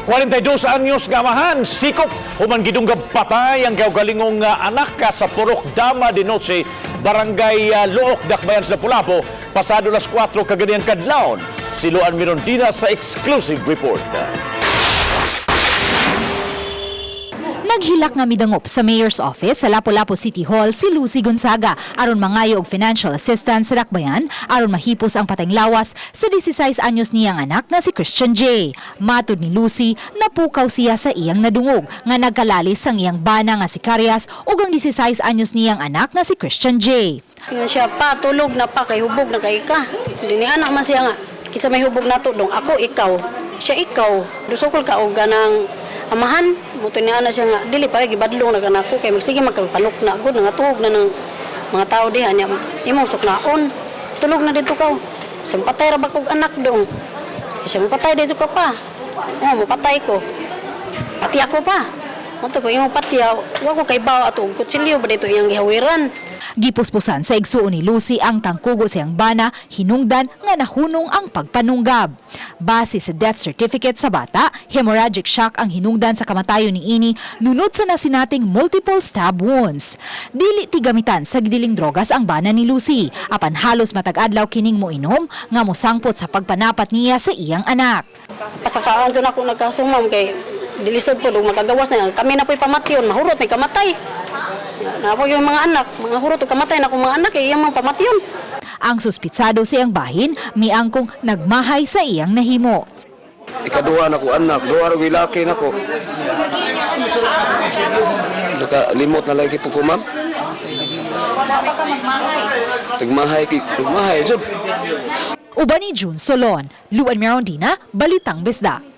42 anyos nga amahan, sikop, human gidunggab patay ang kaugalingong anak ka sa Purok Dama de Noche, Barangay Looc, Dakbayan sa Lapu-Lapu, pasado las 4 kaganiyang kadlawon. Si Luan Mirondina sa exclusive report. Naghilak nga midangop sa Mayor's Office sa Lapu-Lapu City Hall si Lucy Gonzaga aron mangayo og financial assistance sa Dakbayan aron mahipos ang patayng lawas sa 16 anyos niyang anak nga si Christian J. Matud ni Lucy, napukaw siya sa iyang nadungog nga nagkalalis ang iyang bana nga si Carias ug ang 16 anyos niyang anak nga si Christian J. Ingon siya pa, tulog na pa, kay hubog na kay ka. Dini anak man siya nga, kisa may hubog nato dong, ako ikaw, siya ikaw. Dusukol ka og ganang amahan, muto ni ana siya nga, dili pa gibadlong na kanako kay magsige magkapanok na gud, nangatuog na ng mga tao diha niya, imong suknaon. Tulog na dito ka. Siya patay ra ba kog anak dong. Siya mapatay dito ka pa. Oh, mapatay ko. Pati ako pa. Muto ko imong patiya, wa ko kay bawo ato og kutsilyo ba dito iyang gihawiran. Gipuspusan sa igsuon ni Lucy ang tangkugo siyang bana, hinungdan nga nahunong ang pagpanunggab. Base sa death certificate sa bata, hemorrhagic shock ang hinungdan sa kamatayon ni ini nunod sa nasinating multiple stab wounds. Dili tigamitan sa gidiling drogas ang bana ni Lucy, apan halos matag adlaw kining moinom nga mosangpot sa pagpanapat niya sa iyang anak. Pasakaan jud ako nagkaso, ma'am, kay dilisod po og makagawas na kami na po'y pamatyon, mahurot may kamatay. Na po yung mga anak, mga hurot og kamatay na akong mga anak eh, iyang mga pamatyon. Ang suspitsado sa iyang bahin, miangkong nagmahay sa iyang nahimo. Ikaduha na ko anak, duha ra ko'y laki nako. Naka limot na lagi po ko, ma'am. Nagmahay ki, nagmahay sud. Uban ni June Solon, Luan Mirondina, Balitang Bisda.